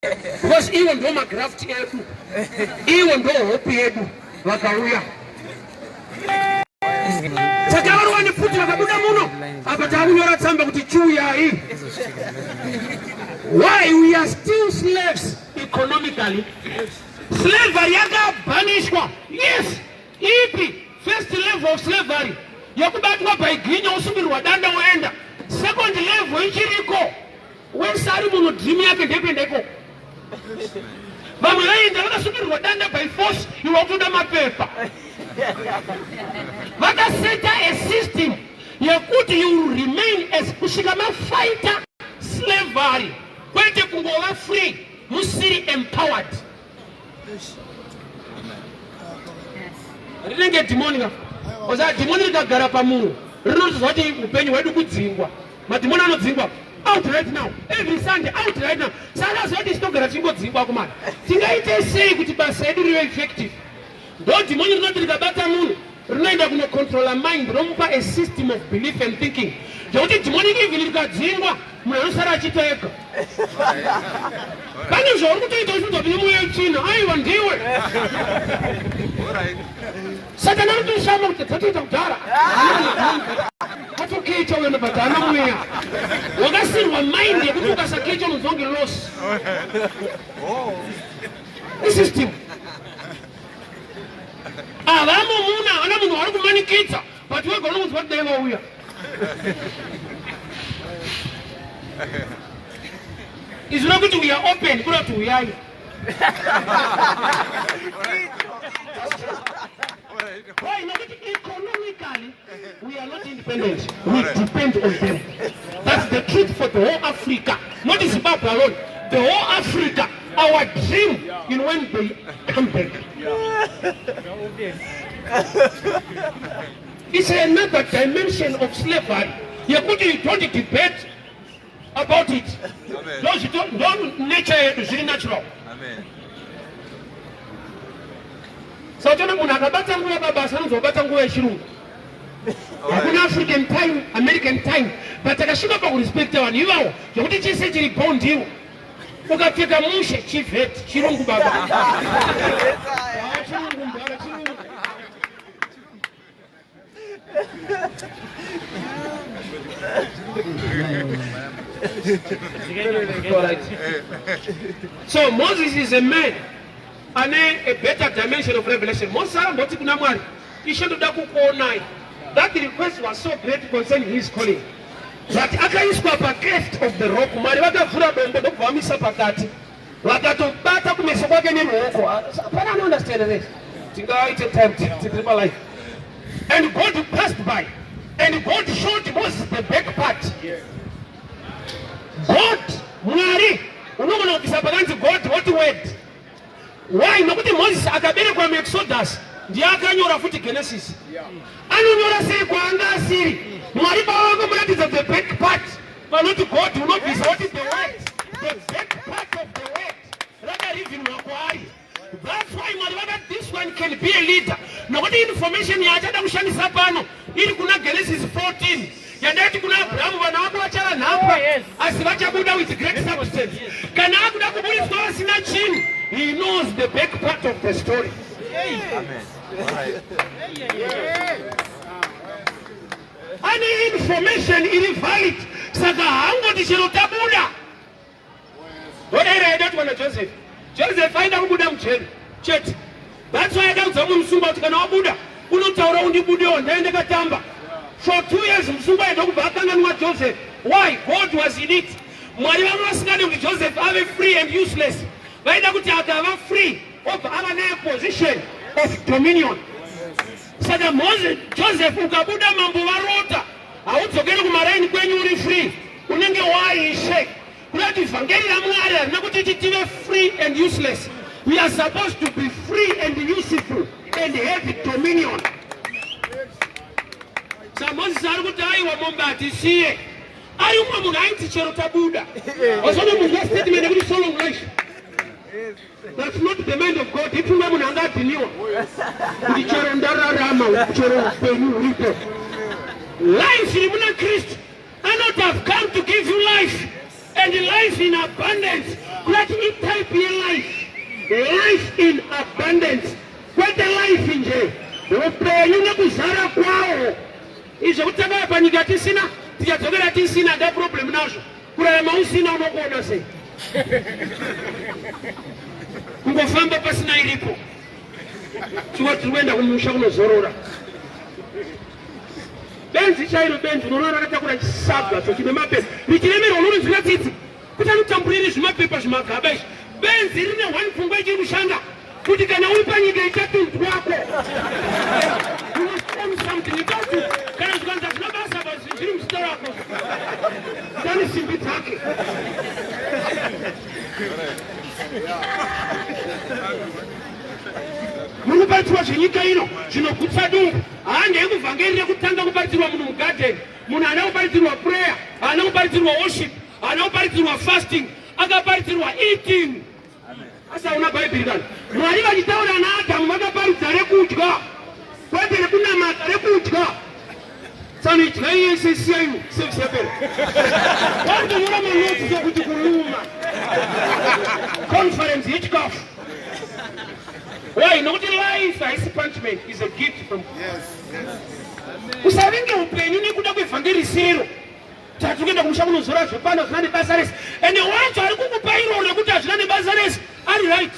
Because iwo ndo magraft edu, iwo ndo hope yedu. Vakauya takavarova nepfuti vakabuda muno apa taakunyora tsamba kuti chiuyai. Why we are still slaves economically? Slavery yakabhanishwa. Yes, ipi first level of slavery yekubatwa by ginya usungirwa danda woenda. Second level ichiriko. Wese ari muno dream yake ndekuenda ikoko. Vamwe vaienda vakasukirirwa danda by force, iwe wakutoda mapepa. Vakaseta a system yekuti you will remain as kusvika mafighter slavery, kwete kungova free musiri empowered. Rinenge dhimoni ka oza dhimoni rikagara pamunhu rinoziva kuti upenyu hwedu kudzingwa. Madhimoni anodzingwa out right now, every Sunday out right now. Saka ziva kuti tinogara tichingodzingwa kumana, tingaite sei kuti basa edu rive effective? Ndo dhimoni rinoti rikabata munhu rinoenda kunocontrola mind, romupa a system of belief and thinking, zvekuti dhimoni even rikadzingwa munhu anosara achiita ega. Pane zvauri kutoita uchiudza kuti nemweya wetsvina, aiwa ndiwe Satani anotoshama kuti dzatoita kudhara atokecha uyo but haana mweya wakasirwa mind yekuti ukasakecha unonzwa kunge loss isystem. Havamo muna havana munhu wari kumanikidza, but wega unokunzwa kuti dai vauya. Izvi rekuti we are open kuda kuti uyai. Why? Nokuti economically we are not independent. We depend on them. That's the truth for the whole Africa. Not Zimbabwe alone. The whole Africa. Our dream in when they come back. It's another dimension of slavery. Yekuti you don't debate about it. Ndo nature yedu, zviri natural. Saka munhu akabata nguva pabasa anonzi wabata nguva yechirungu. Hakuna African time, American time, but akasvika pakurespecta vanhu ivavo zvekuti chese chiri bo ndiwo. Ukapfeka mushe chivheti chirungu baba. Chirungu mbara chirungu. So Moses is a man ane a better dimension of revelation. Moses aramboti kuna Mwari, Ishe ndoda kukuonai. That request was so great concerning his calling. But akaiswa pacleft of the rock. Mwari vakavhura dombo ndokubva vamisa pakati. Vakatobata kumeso kwake neruoko. Hapana ano understand this. Tingaite time tiri pa life. And God passed by. And God showed Moses the back part. God, Mwari, unogona kubvisa pakanzi God, what word? Why? Nokuti Moses akaberekwa muExodus ndiye akanyora futi Genesis. Anonyora sei kwaanga asiri? Mwari baba vakamuratidza the back part. Panoti God unobvisa woti the word, the back part of the word rakarivinwa kwaari. That's why Mwari vakati this one can be a leader. Nokuti information yaachada kushandisa pano iri kuna Genesis 14 yandaiti kuna Abrahamu, vana vako vachava nhapwa asi vachabuda with great substance. Kana akuda kuburitswa vasina chinhu, he knows the back part of the story. Amen. All right. Ane information iri valid, saka haangoti chero tabuda. Ndodaira yaida na Joseph. Joseph aida kubuda mujeri chete. That's why akaudza mumwe musungwa kuti kana wabuda unotaura undibudewo ndaende katamba. For 2 years musungwa aida kubva akanganwa Joseph. Why? God was in it. Mwari vanga vasingade kuti Joseph ave free and useless. Vaida kuti akava free obva ava neposition of dominion. Saka Moses, Joseph ukabuda mambo varota, haudzokeri kumaraini kwenyu uri free, unenge waishe. Kuda kuti vhangeri raMwari harina kuti iti tive free and useless. We are supposed to be free and useful and have dominion. Sa Moses ari kuti aiwa mombe hatisiye. Ari umwe munhu aiti chero tabuda. Wasona munhu statement yekuti so long life. That's not the mind of God. Ipfungwa munhu anga adhiniwa kuti chero ndararama, chero upenyu huripo. Life iri muna Kristu anoti, I've come to give you life. And life in abundance kurati itype yelife, life in abundance, kwete life nje, upenyu nekuzara kwawo. Izvo kuti takauya panyika tisina, tichadzokera tisina, nda problem nazvo. Kurarama usina unokuona sei? Kungofamba pasina iripo, chikuva tiri kuenda kumusha kunozorora. Benzi chairo, benzi unoona rakatakura chisaga cho chine mapepa, richiremerwa, unorinzwira tsitsi kuti anotamburire zvimapepa zvimagaba izvi. Benzi rine one pfungwa ichiri kushanda kuti kana uri panyika ichatunzwako, you must own something. Itoti kana zvikanzi hazvina basa, zviri muzita rako, ndani simbi dzake. Muri kuparidzirwa zvenyika ino zvinogutsa dumbu. Handei kuvhangeri rekutanga kuparidzirwa munhu mugadheni. Munhu haana kuparidzirwa prayer, haana kuparidzirwa worship, haana kuparidzirwa fasting, akaparidzirwa eating. Asi hauna Bhaibheri kana Mwari vachitaura naAdhamu vakaparidza rekudya, kwete rekunamata, rekudya. Tsano idyai yese, siyai service yapera. Vanotonyora manotsi sokuti kuluma conference yechikafu. Why? Nokuti life haisi punishment, is a gift from. Usavinge upenyu nekuda kwevhangeri siro. Tati kuenda kumusha kunozora zvepano hazvina nebasa rese, ende wacho ari kukupa iro rekuti hazvina nebasa rese ari right.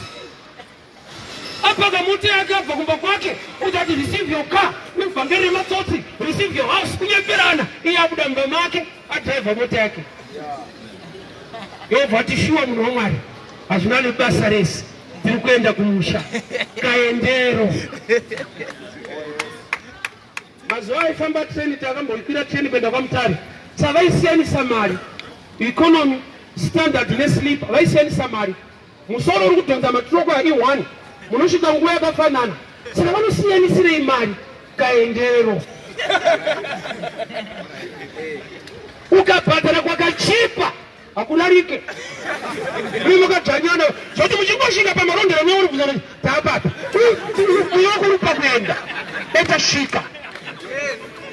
Apaka mota yake, abva kumba kwake, kuti ati receive your car, nevhangeri rematsotsi, receive your house, kunyeperana. Iye abuda mumba make, adhiraivha mota yake, yobva ati shuwa munhu waMwari, hazvina nebasa rese, tiri kuenda kumusha. Kaendero. Mazuva aifamba treni, takamboikwira treni kuenda kwaMutare. Savaisiyanisa mari, economy, standard nesleeper, vaisiyanisa mari. Musoro uri kudhonza matiroko i1, munosvika nguva yakafanana, saka vanosiyanisirei mari? Kaendero. Ukabhadhara kwakachipa hakurarike, mukadzvanyana zvoti muchingosvika pamarondera neuri kuzana tapapa uyo kuri pakuenda etasvika,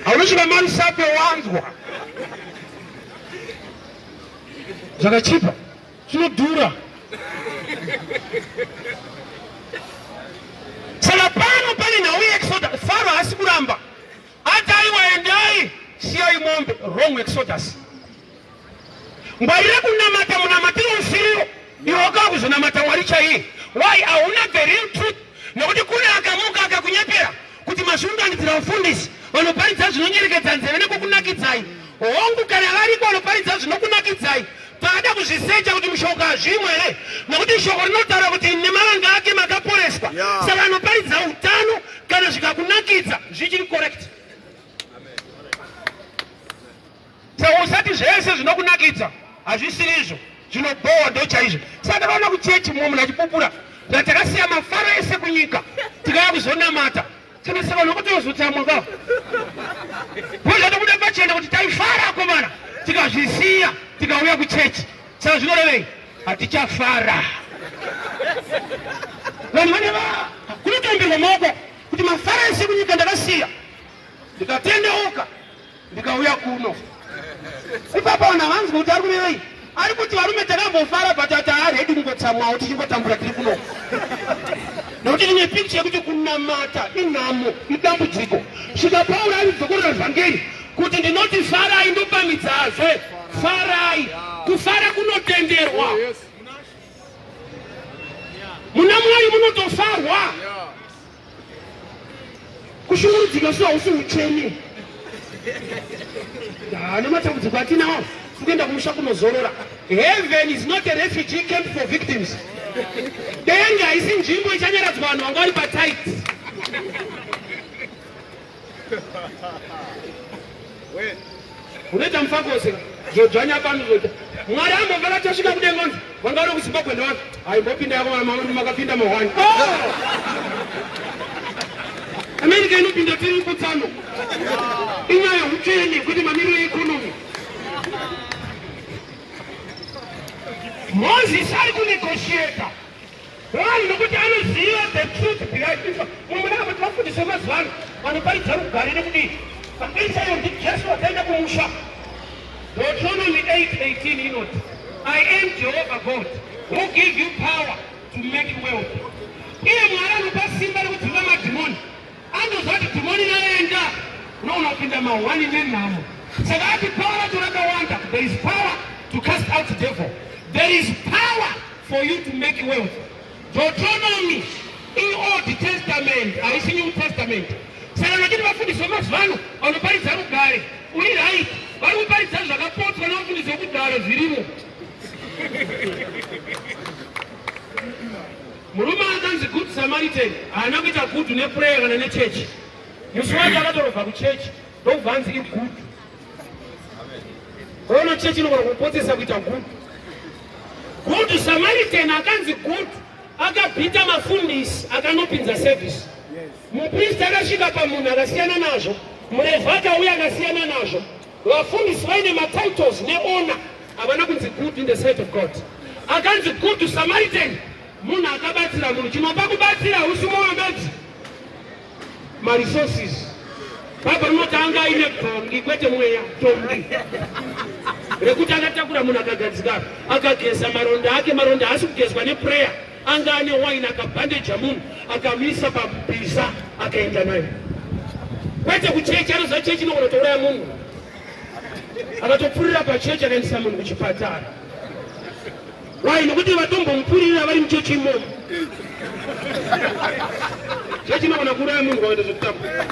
haunosvika marusape wanzwa zvakachipa zvinodhura. Saka pano pane nhau yeexodus. Faro haasi kuramba, ati aiwa, endai, siyai mombe. Wrong exodus. Ngwarira kunamata munamatiro usiriwo iwe, wakava kuzonamata Mwari chaiye. Why? Hauna the real truth, nokuti kune akamuka akakunyepera kuti mazviunganidzira vafundisi vanoparidza zvinonyerekedza nzeve nekukunakidzai. Hongu, kana variko vanoparidza zvinokunakidzai, paada kuzvisecha kuti mushoko hazvimo here, nokuti shoko rinotaura kuti nemavanga ake makaporeswa. Saka anoparidza utano, kana zvikakunakidza zvichiri correct. Saka usati zvese zvinokunakidza hazvisiri izvo, zvinobhowa ndo chaizvo. Saka ndakaona kuchechi mumwe munhu achipupura kuti takasiya mafaro ese kunyika tikauya kuzonamata. Tinosaka nokuti ozotsamwa ka zvatobuda pachena kuti taifara akomana, tikazvisiya tikauya kuchechi. Saka zvinorevei? Hatichafara. Vanhu vane kunotombirwa maoko kuti mafaro ese kunyika ndakasiya, ndikatendeuka, ndikauya kuno. Ipapa vanhu havanzwi kuti ari kurevei. Ari kuti varume takambofara, but ati haaredi kungotsamwawo tichingotambura tiri kuno, nokuti tine picture yekuti kunamata inhamo, idambudziko. Svika Pauro aidzokorora vhangeri kuti ndinoti farai, ndopamidzazve, farai. Kufara kunotenderwa muna Mwari, munotofarwa. Kushungurudzika so hausi utsvene. Nematambudziko atinawo, tikuenda kumusha kunozorora. Heaven is not a refugee camp for victims. Denga haisi nzvimbo ichanyaradzwa vanhu vanga vari patight. Unoita mufakose zodzvanya pano zoita Mwari ambovara tasvika kudenga onzi vanga vari kuZimbabwe ndovanhu haimbopinda yako makapinda mahwani. Oh! America inopinda tiri kutsano. Inyaya yeutsvene kwete mamiriro eeconomy. Moses ari kunegotiata. Why? Nokuti anoziva the truth behind it. Mumwe kuti vafundisi vemazuva ano vanoparidza rugare nekudii, vhangeri chaiyo ndiJesu wataenda kumusha. Deuteronomy 8:18 inoti I am Jehovah God who give you power to make wealth. Iye Mwari anopa simba rekudzinga madhimoni. Anoziva kuti dhimoni raenda unoona kupinda mahwani nenhamo. Saka ati power racho rakawanda. There is power to cast out the devil. There is power for you to make wealth. Deuteronomy iOld Testament haisi New Testament. Saka vachiti vafundisi vemazuva ano vanoparidza rugare uri right, vari kuparidza zvakapotswa nevafundisi vekudhara zvirimo. Murume akanzi Good Samaritan haana kuita good neprayer kana nechechi. Musi wacho akatorovha kuchechi ndokubva anzi igood. Ona chechi inogona kupotsesa kuita good. Good Samaritan akanzi good akabhita mafundisi akanopinza service. Mupristi akasvika pamunhu akasiyana nazvo, murevhi akauya akasiyana nazvo. Vafundisi vaine matitles neona havana kunzi good in the sight of God. Akanzi good Samaritan munhu akabatsira munhu. Chinopa kubatsira hausi mwoyo bedzi, maresources. Bhaibheri rinoti anga aine dhongi kwete mweya, dhongi rekuti akatakura munhu akagadzika akageza maronda ake. Maronda haasi kugezwa neprayer, anga ane waini akabhandeja munhu akamuisa pabhiza akaenda naye, kwete kuchechi. Anoziva chechi inogona kutouraya munhu, akatopfurira pachechi akaendesa munhu kuchipatara. Why? Nokuti vatombomupfurira vari muchechi imomo. Chechi inogona kuuraya munhu kwaenda zvekutamba.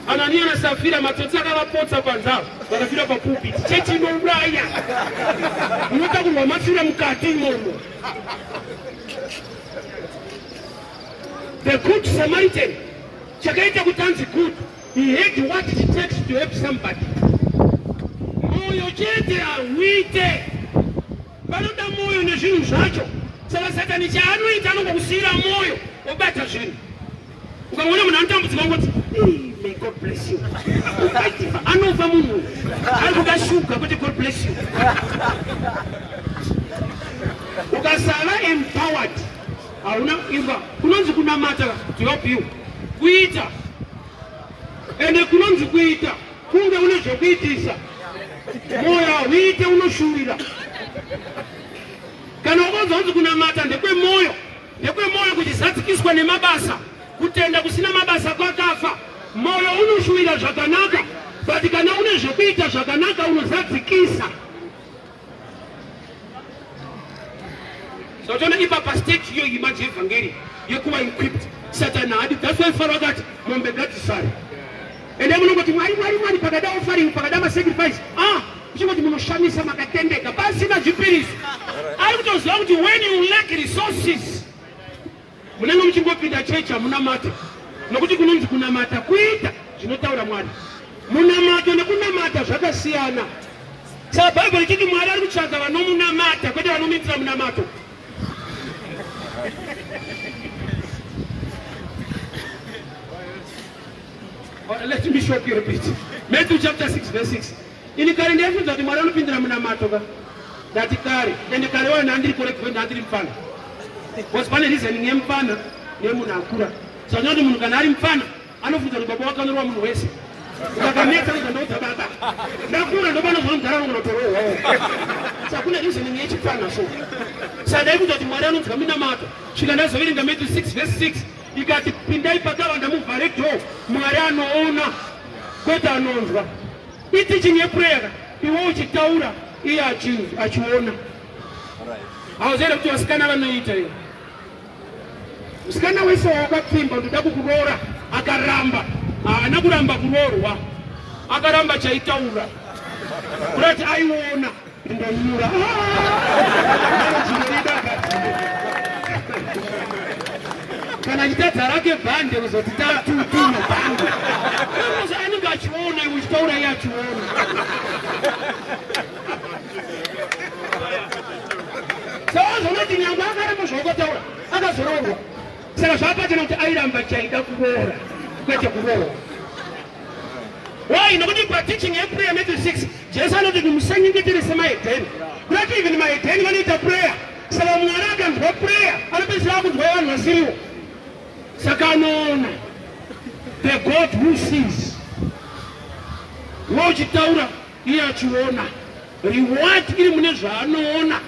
Anania naSafira matsotsi akavapotsa panze apo vakafira papulpit. Chechi inouraya, munotakurwa mafira mukati imomo. The good Samaritan chakaita kuti anzi good, he had what it takes to help somebody. Moyo chete hauite, panoda moyo nezvinhu zvacho. Saka Satani chaanoita anongokusiyira moyo obata zvinhu. Ukaona munhu anotambudzika ungoti may God bless you, ukaitiva anofa munhu ari kuda shuga kuti God bless you. Ukasava empowered hauna imba. Kunonzi kunamata to help you kuita, ende kunonzi kuita kunge une zvekuitisa. Moyo hauite, unoshuvira. Kana ukanzwa kunzi kunamata ndekwemoyo, ndekwemoyo kuchizadzikiswa nemabasa. Kutenda kusina mabasa kwakafa. Moyo unoshuvira zvakanaka, but kana une zvekuita zvakanaka unozadzikisa. Satoona ipa pastage iyo imanje yevhangeri yekuva equipped. Satani haadi. That's why Faro akati mombe ngadzisare. Ende munongoti Mwari, Mwari, Mwari, pakada offering, pakada masacrifice. Ah, uchingoti munoshamisa makatendeka pasina zvipiriso. Ari kutoziva kuti when you lack resources munenge muchingopinda chechi hamunamata, nokuti kunonzi kunamata kuita zvinotaura Mwari. Munamato nekunamata zvakasiyana. Saka Bhaibheri richiti Mwari ari kutsvaga vanomunamata kwete vanomuitira munamato. Let me shock you a bit. Matthew chapter 6 verse 6. Ini kare ndaifunza kuti Mwari anopindira munamato ka. Ndati kare, ende kare wayo ndandiri correct when ndandiri mfana. Because pane reasoning yemfana nemunhu akura. Saka ndinoti munhu kana ari mfana anofunza kuti baba wake anorova munhu wese. Ukakanetsa kuti ndoudza baba. Ndakura ndopanozoona mudhara wangu unotorohwawo. Saka kune reasoning yechipfana so. Saka ndaifunza kuti Mwari anonzwa minamato. Svika ndazoverenga Matthew 6 verse 6 ikati pindai pakavanda muvhare door, Mwari anoona kwete anonzwa. Iteaching yeprayer ka, iwe uchitaura iye achiona. Hauzivi kuti vasikana vanoita iyo. Musikana wese wawakapfimba ndoda kukuroora akaramba, haana kuramba kuroorwa, akaramba chaitaura kurati aiona ndonyura. Kana achitadza rake bhande kuzoti tatutuno bhande, anenge achiona iwe uchitaura iye achiona. Saka nyangwe akaramba zvawakataura akazoroorwa. Saka zvapachena kuti airamba chaida kuroora kwete kuroorwa. Why? Nokuti pateaching yeprayer Matthew 6 Jesu anoti kuti musanyengetere semahedheni. Kurati even mahedheni vanoita prayer. Saka Mwari akanzwa prayer anopedzisira akunzwa yevanhu vasiriwo. Saka anoona the God who sees. Iwe uchitaura iye achiona. Reward iri mune zvaanoona.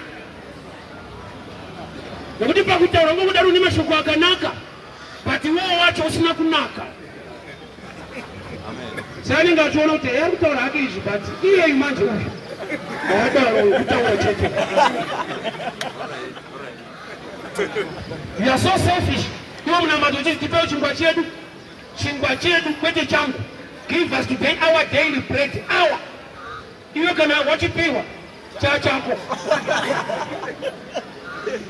Nekuti pakutaura ngokudaro une mashoko akanaka, but iwowo wacho usina kunaka. Saanenge achiona kuti ari kutaura hake izvi, but iyeyu manje uyu haadaro, kutaura chete. You are so selfish. Iwe munamato uchiti tipewo chingwa chedu, chingwa chedu kwete changu. Give us today our daily bread. Our. Iwe kana wachipiwa chachako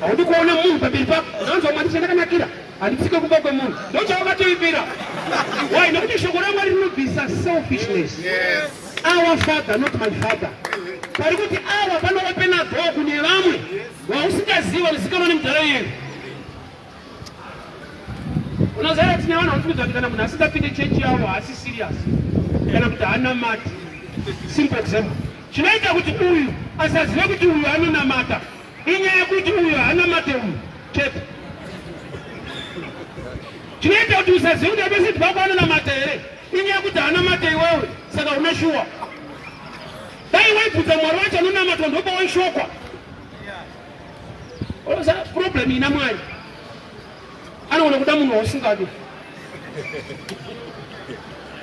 haudi kuona munhu pamberi pako. Unanzwa Mwari chandakanakira, handitsike kumba kwemunhu. Ndochawakatoipira. Why? Nekuti shoko raMwari rinobvisa selfishness. Yes. Our Father, not my father. Pari kuti our panoopena door kune vamwe wausingazivi, vanozikanwa nemudhara iyeyo. Unoziva tine vanhu vanofunga kuti kana munhu asingapinde chechi yavo haasi serious kana kuti haanamati. Simple example, chinoita kuti uyu asazive kuti uyu anonamata inyaya yekuti uyu haanamate uyu chete. Chinoita kuti usazive kuti abesit vako anonamata here inyaya yekuti haanamate iwewe, saka una shuwa. Dai waibvunza Mwari wacho anonamatwa, ndopawaishokwa. Problem ina Mwari anoona kuda munhu wausingadi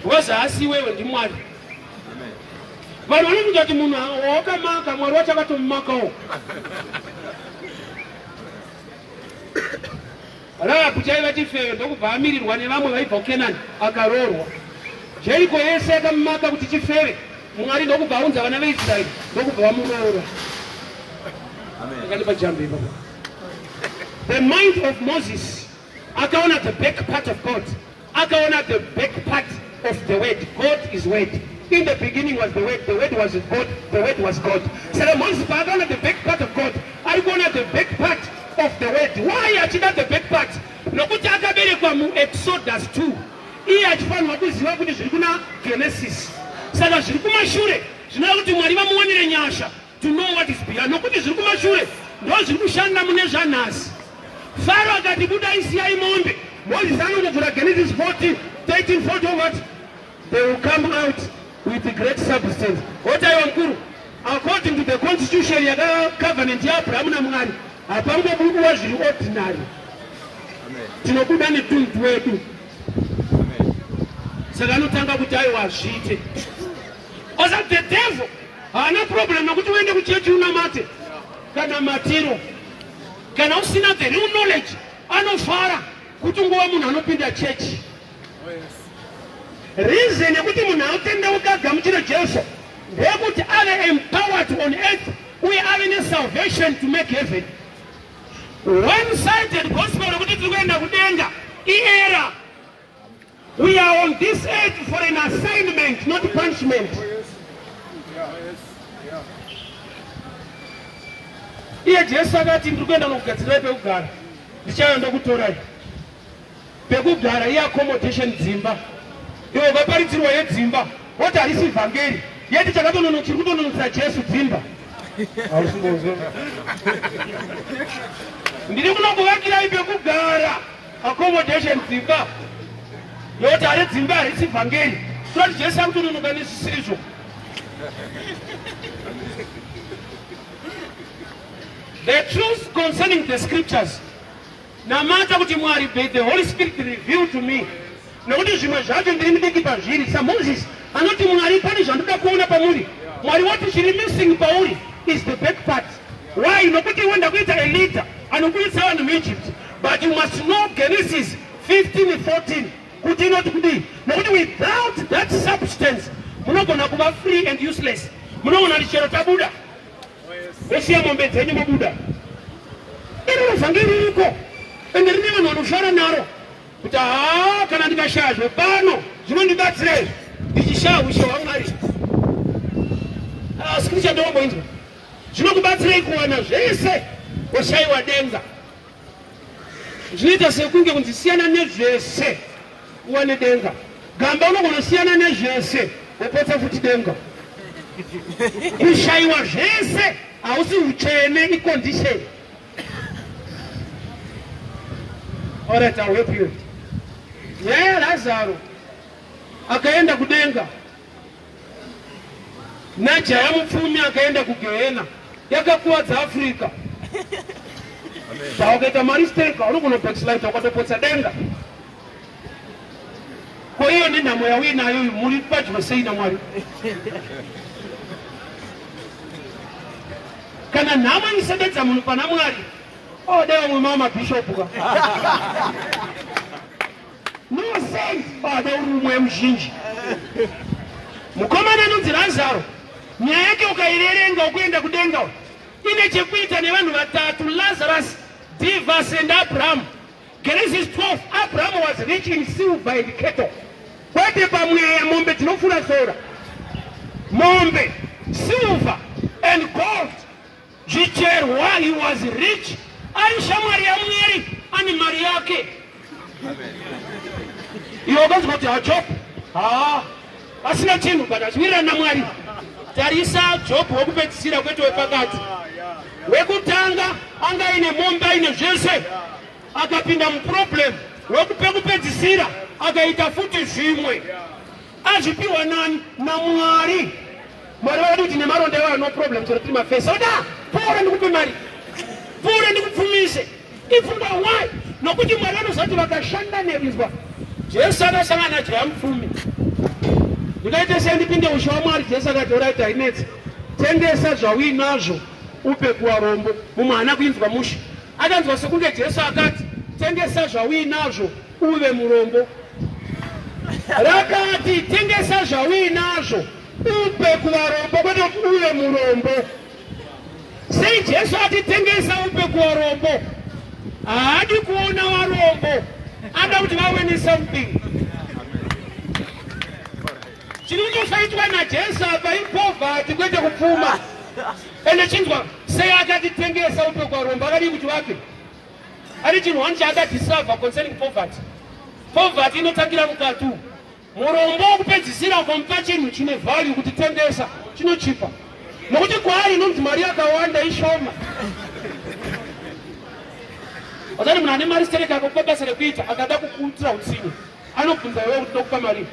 because haasi iwewe, ndiMwari. Vanhu vanofunga kuti munhu wawakamaka, Mwari wacho akatomumakawo. Rahabhu chaiva chifeve, ndokubva amirirwa nevamwe vaibva kuKenani, akaroorwa. Jeriko yese yakamumaka kuti chifeve. Mwari ndokubva aunza vana veIsraeri, ndokubva vamuroora. Akandipa jambe ipapo. The mind of Moses akaona the back part of God, akaona the back part of the word. God is word. In the beginning was the Word, the Word was with God, the Word was God. Saka Moses paakaona the back part of God, ari kuona the back part of the word. Why achida the back part? Nokuti akaberekwa muExodus 2, iye achifanirwa kuziva kuti zviri kuna Genesis. Saka zviri kumashure zvinoreva kuti Mwari vamuwanire nyasha to know what is beyond, nokuti zviri kumashure ndo zviri kushanda mune zvanhasi. Faro akati, "Budai, siyai mombe." Moses anongovhura Genesis 40 13 40, what? They will come out with great substance. Oti, "Aiwa mukuru, according to the constitution yakacovenant yaAbrahamu naMwari, hapangobudiwa zviri ordinary, tinobuda netunhu twedu." Saka anotanga kuti, "Aiwa, zviite." Osa the devil haana problem nokuti uende kuchechi unamate kana matiro. Kana usina the real knowledge, anofara kuti nguva munhu anopinda chechi. Reason yekuti munhu atendeuka agamuchire Jesu ndeyekuti ave empowered on earth uye ave nesalvation to make heaven. One sided gospel rekuti tiri kuenda kudenga iera. We are on this earth for an assignment, not punishment. Iye Jesu akati, "Ndiri kuenda nokugadzirai pekugara, ndichauya ndokutorai." Pekugara iaccommodation, dzimba. Iwe ukaparidzirwa yedzimba, woti harisi vhangeri yeti chakatonono chiri kutononotsa Jesu dzimba. Hausimbonzwa, ndiri kunokuvakirai pekugara, accommodation, dzimba. Yoti hari dzimba harisi vhangeri, tinoti Jesu akutononoka nezvisizvo. The truth concerning the scriptures: namata kuti, "Mwari, may the Holy Spirit reveal to me," nokuti zvimwe zvacho ndiri mudiki pazviri. SaMoses anoti, "Mwari, pane zvandoda kuona pamuri." Mwari woti, "Chiri missing pauri is the back part." Why? Nokuti iwe ndakuita a leader anobudisa vanhu muEgypt, but you must know Genesis 15 14 kuti inoti kudii, nokuti without that substance munogona kuva free and useless. Munogona kuti chero tabuda, wosiya mombe dzenyu, mobuda. Iri vhangeri ririko, ende rine vanhu vanofara naro kuti, "Haa, kana ndikashaya zvepano zvinondibatsira izvi, ndichishaya ushe hwaMwari." Scripture ndoomboinzwa, zvinokubatsirei kuwana zvese washayiwa denga? Zvinoita sekunge kunzi siyana nezvese uwane denga. Gamba, unogona siyana nezvese wopotsa futi denga. Kushayiwa zvese hausi utsvene, icondition. Alright, I'll help you. Nyaya yaLazaro akaenda kudenga. Najaya mupfumi akaenda kugehena yakakuvadza Africa. Zvawakaita mari steka unogona backslide ukatopotsa denga. Ko iyo nenhamo yauinayo muri padyo sei naMwari? Kana nhamo inosebedza munhu pana Mwari, oh dai vamwe mama bishop ka. No sense baba uri mweya muzhinji. Mukomana anonzi Lazaro, nyaya yake ukaiverenga ukuenda kudenga ine chekuita nevanhu vatatu Lazarus, Divas and Abraham. Genesis 12, Abraham was rich in silver and cattle. Kwete pamweya mombe dzinofura sora. Mombe, silver and gold. Zvicherwa, he was rich. Ari shamwari yaMwari, ane mari yake. Iwe ukanzwa kuti haJob, haa, asina chinhu but achiwirirana naMwari. Tarisa Job wekupedzisira kwete wepakati. Wekutanga anga aine mombe aine zvese akapinda muproblem. Wekupekupedzisira akaita futi zvimwe. Azvipiwa nani? NaMwari. Mwari vakati kuti nemaronda iwayo no problem chero tiri mafesi. Oda pfuura ndikupe mari. Pfuura ndikupfumise. Ipfungwa why? Nokuti Mwari vanoziva kuti vakashanda nevinzwa. Jesu akasangana naJaya mupfumi. Ndikaite sei ndipinde ushe waMwari? Jesu akati orit hainetsi. Tengesa zvauinazvo upe kuvarombo. Mumwe haana kuinzwa mushe. Akanzwa sekunge Jesu akati tengesa zvauinazvo uve murombo. Rakati tengesa zvauinazvo upe kuvarombo kwete kuti uve murombo. Sei Jesu ati tengesa upe kuvarombo? Haadi kuona varombo, ada kuti vave nesomething. Chiri kutofaitwa naJesu apa ipoverty kwete kupfuma. Ende chinzwa, sei akati tengesa upe kuvarombo? Akadii kuti vape? Ari chinhu one chaakadiscover concerning poverty. Poverty inotangira mukati umu. Murombo wokupedzisira ukamupa chinhu chine value kuti tengesa chinochipa nokuti kwaari inonzi mari yakawanda ishoma. Wazati munhu ane mari stereka akakupa basa rekuita akada kukuitira utsinye anobvunza iwewe kuti ndokupa mari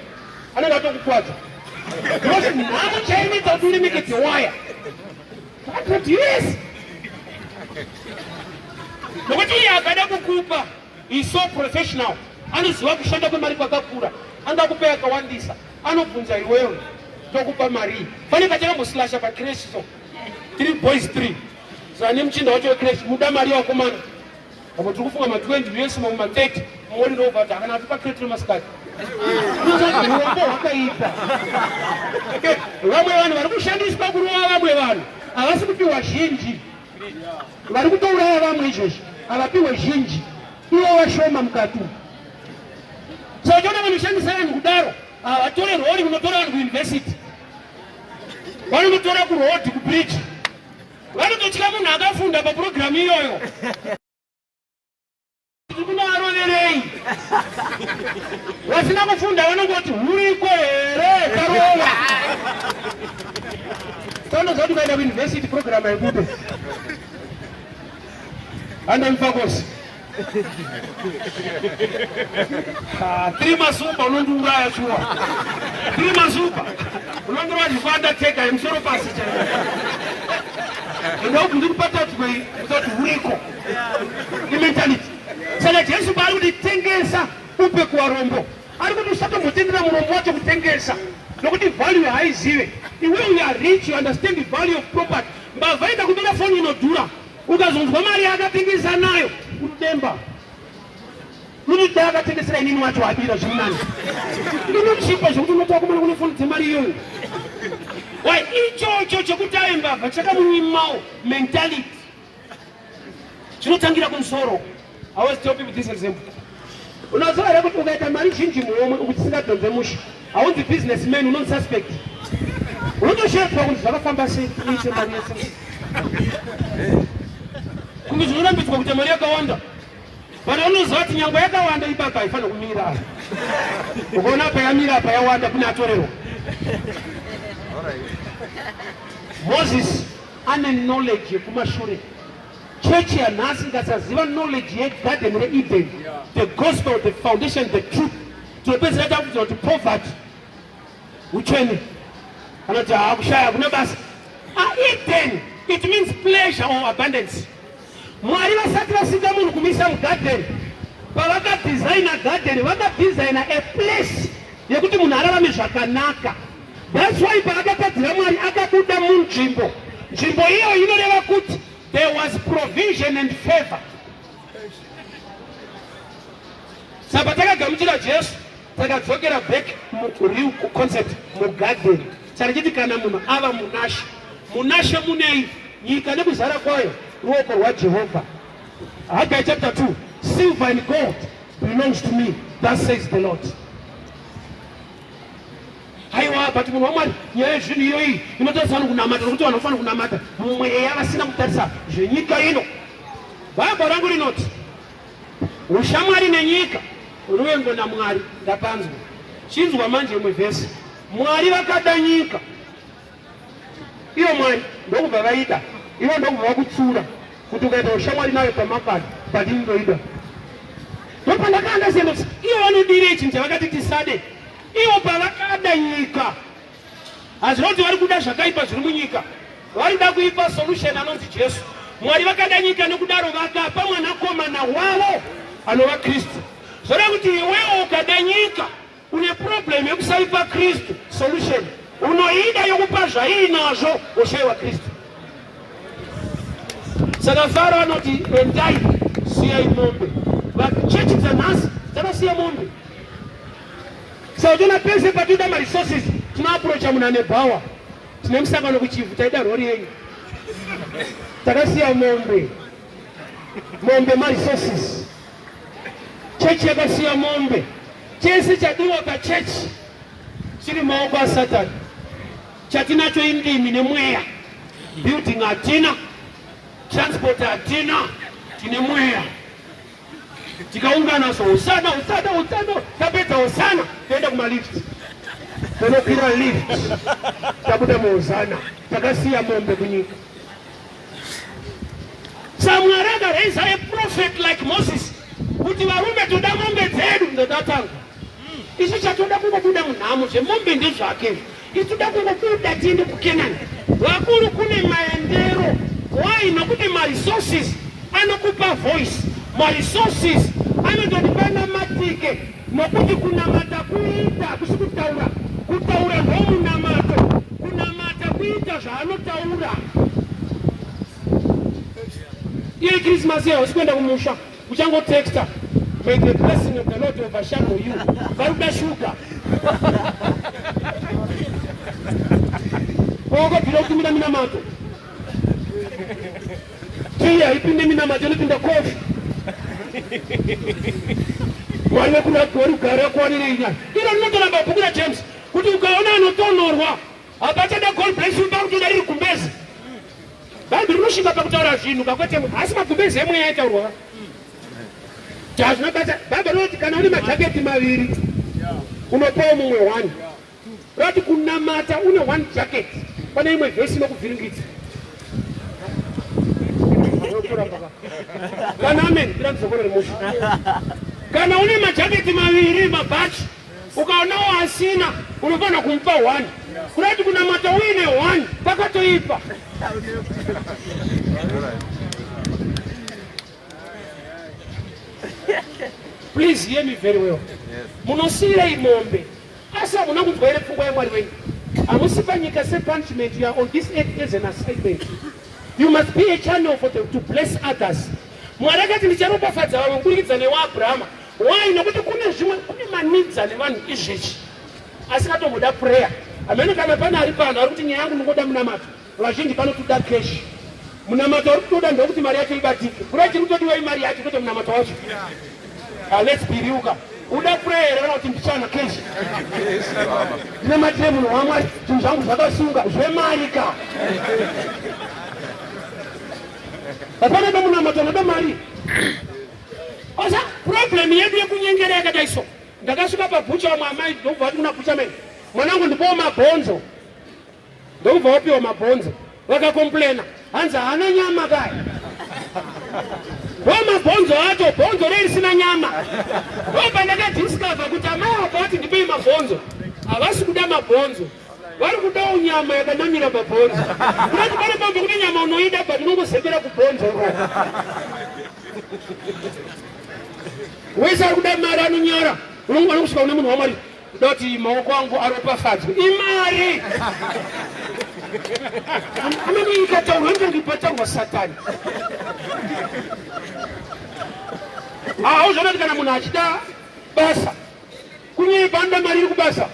anenge atokukwadza because nhamo chainoita kuti uremekedze waya 100 years nokuti iye akada kukupa is so professional anoziva kushanda kwemari kwakakura angakupa yakawandisa anobvunza iwewe tokupa marii pane patakamboslasha pacrash so tiri boys 3 so ane muchinda wacho wecrash muda mari wakomana apo tiri kufunga ma20 us mamwe ma30 mumwe ndobva kuti akana atipa credit remasikati urombo hwakaipa vamwe vanhu vari kushandiswa kurova vamwe vanhu havasi kupiwa zhinji vari kutouraya vamwe izvozvi havapiwe zhinji ivo vashoma mukati umu so uchiona vanoshandisa vanhu kudaro havatore rori kunotora vanhu kuuniversity vanonotora kuroad kubridge vanototya munhu akafunda papurogiramu iyoyo kunoaroverei vasina kufunda vanongoti huriko here karova tanoziva kuti ukaenda kuuniversity program haibude andamfakosi Tiri masupa unondiuraya shuwa. Tiri masupa unondirova zvikwanda teka yemusoro pasi chaiwo. Enda kuti ndiri patatu kwei usati huriko. Imentality. Saka Jesu paari kuti tengesa upe kuvarombo. Ari kuti usatombotendera murombo wacho kutengesa nokuti value haizive. Iwe you are rich, you understand the value of property. Mbavha ikakubira foni inodhura ukazonzwa mari yaakatengesa nayo unodemba unoti dai akatengesera inini wacho abira zviri nani inochipa zvekuti unoti wakomana kune foni dzemari iyoyo wai ichocho chekuti aye mbavha chakamunyimawo mentality chinotangira kumusoro. I always tell people this example. Unoziva here kuti ukaita mari zhinji muhomwe ukuti singadhonze mushe haunzi businessman unonzi suspect. Unotoshedzwa kunzi zvakafamba sei uite mari yese. Kunge zvinorambidzwa kuita mari yakawanda. But unoziva kuti nyangwe yakawanda ipapa haifanira kumira. Ukaona apa yamira apa yawanda kune atorerwa. Moses ane knowledge yekumashure. Chechi yanhasi ikasaziva knowledge yegarden reEden, the gospel, the foundation, the truth, tinopedzisira takudzwa kuti poverty, hutsvene. Kana kuti hakushaya hakuna basa. Ah, Eden, it means pleasure or abundance. Mwari vasati vasika munhu kumisa mugarden, pavakadhizaina garden vakadhizaina a place yekuti munhu ararame zvakanaka. That's why paakatadzira Mwari akabuda munzvimbo. Nzvimbo iyo inoreva kuti there was provision and favor. Saka patakagamuchira Jesu takadzokera back mureal concept mugarden. Saka tichiti kana munhu ava munashe, munashe munei? Nyika nekuzara kwayo ruoko rwaJehovha. Haggai chapter 2, silver and gold belongs to me, thus says the Lord. Haiwa, but munhu waMwari, nyaya yezvinhu iyoyi inotarisa vanhu kunamata, nokuti vanhu vanofanira kunamata mumweya vasina kutarisa zvenyika ino. Bhaibheri rangu rinoti ushamwari nenyika ruvengo naMwari. Ndapanzwa, chinzwa manje imwe vhesi. Mwari vakada nyika iyo, Mwari ndokubva vaida ivo, ndokubva vakutsura kuti ukaita ushamwari nayo pamakadi, but ini ndoida. Ndopandakaanda kuti ivo vanodirei chinhu chavakati tisade. Ivo pavakada nyika, hazvina kuti vari kuda zvakaipa zviri munyika, vari kuda kuipa solution anonzi Jesu. Mwari vakada nyika nokudaro vakapa mwanakomana wavo anova Kristu. Zvoreva kuti iwewo ukada nyika une problem yekusaipa Kristu solution, unoida yokupa zvaiinazvo woshaiwa Kristu. Saka Faro anoti endai, siyai mombe. Vachechi dzanhasi dzakasiya mombe. Saka tona pese patinoda maresources tinoaprocha munhu ane bhawa. Tine musangano kuChivhu, taida rori yenyu. Takasiya mombe. Mombe maresources. Chechi yakasiya mombe. Chese chadiwa pachechi chiri maoko aSatani. Chatinacho indimi nemweya. Building hatina, transport hatina, tine mweya. Tikaungana so hosana hosana hosana, tapedza hosana toenda kumalift, tonokwira lift, tabuda muhosana, takasiya mombe kunyika. Samwari akaraisa a prophet like Moses kuti varume toda mombe dzedu. Ndodatanga isu chatoda kungobuda munhamo, zvemombe ndezvake, isu toda kungobuda tiende kuKenani. Vakuru kune maendero. Why? Nokuti maresources anokupa voice, maresources anototi panamatike, nokuti kunamata kuita hakusi kutaura. Kutaura ndomunamato, kunamata kuita zvaanotaura. Iye Christmas iyo hausi kuenda kumusha, uchangotexta may the blessing of the Lord overshadow you. Vari kuda shuga wakabvira kutumira minamato. Tii haipinde minamato, inopinda kofi. Mwari wekurugare akuwanirei nyaya. Iro rinotoramba bhuku raJames kuti ukaona anotonorwa hapachada God bless you, pakutoda riri gumbezi. Bhaibheri rinosvika pakutaura zvinhu kakwete, asi magumbezi emweya aitaurwa hazvina basa. Bhaibheri rinoti kana une majaketi maviri unopawo mumwe one. Rati kunamata une one jacket, pane imwe vhesi inokuvhiringidza. Kana amen, bira ndizokore remusha. Kana une majaketi maviri mabhachi, ukaonawo asina unofanira kumupa one. Kurati kunamata uine one pakatoipa. Please hear me very well. Munosiyirei mombe, asi hamuna kunzwa here pfungwa yaMwari wenyu? Hamusi panyika sepunishment, you are on this earth as an assignment. You must be a channel for the, to bless others. Mwari akati ndicharopafadza vamwe kuburikidza newaAbrahama. Why? Nokuti kune zvimwe, kune manidza nevanhu izvezvi asingatomboda prayer. Hameno kana pane ari pano ari kuti nyaya yangu ndingoda munamato. Vazhinji pano toda cash. Munamato uri kutoda ndokuti mari yacho ibatike. Kura chiri kutodiwa imari yacho kwete munamato wacho. Let's be real ka. Uda prayer here kana kuti ndichana cash? Ndinamatire munhu waMwari, zvinhu zvangu zvakasunga zvemari ka. Hapana munamato unoda mari. Osa problem yedu yekunyengera yakadai so. Ndakasvika pabhucha vamwe amai ndokubva vati kuna bhucha man, mwanangu ndipowo mabhonzo. Ndokubva wapiwa mabhonzo, vakakomplena hanzi haana nyama kaya. Ndo mabhonzo acho, bhonzo rei risina nyama. Ndobva ndakadiscover kuti amai vakavati ndipei mabhonzo, havasi kuda mabhonzo, vari kudawo nyama. Unozembera pabhonzo. Unoti pane pamwe kuti nyama unoida but unongozembera kubhonzo ikoko. Wese ari kuda mari anonyara. Unongwana kusvika une munhu waMwari. Kuda kuti maoko angu aropafadzwe. Imari. Amene ikataurwa inenge ipataurwa Satani. Hauzoona kuti kana munhu achida basa kunyepa anoda mari iri kubasa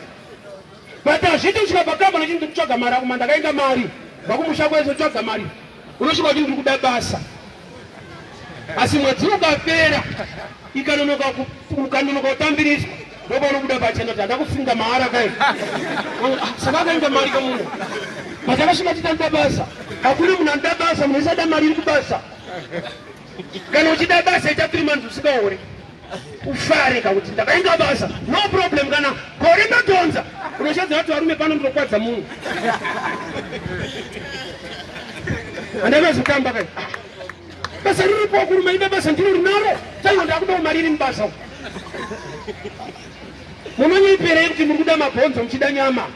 but hazviiti kusvika pakambani uchiti ndiri kutsvaga mari akuma ndakaenda mari vakumusha kwese kutsvaga mari unosvika kuti ndiri kuda basa asi mwedzi ukapera ikanonoka ukanonoka kutambiriswa ndopaunobuda pachena kuti handakufunga mahara kai ah, saka akaenda mari kamunhu but akasvika achiti anoda basa hakuna munhu anoda basa munhu wese ada mari iri kubasa Kana uchida basa ita 3 months usikaore. Ufare ka kuti ndakainga basa. No problem kana gore ndodhonza. Unoshadza wati varume pano ndinokwadza munhu. Andakazotamba kai. Basa riripo kurume ida basa ndiro rinaro. Chaiwo ndakudawo mari iri mubasa. Munonyeperei kuti muri kuda mabhonzo muchida nyama.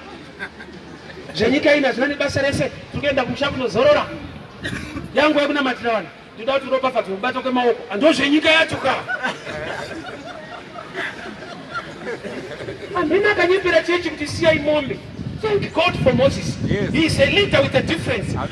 Zvenyika ino hazvina nebasa rese. Tiri kuenda kumusha kunozorora. Yangu yekunamatira vanhu. Ndoda kuti uropafadzwe kubata kwemaoko. Andozvenyika yacho ka. Amina akanyepera chechi kuti siyai mombe. Thank God for Moses. Yes. He is a leader with a difference.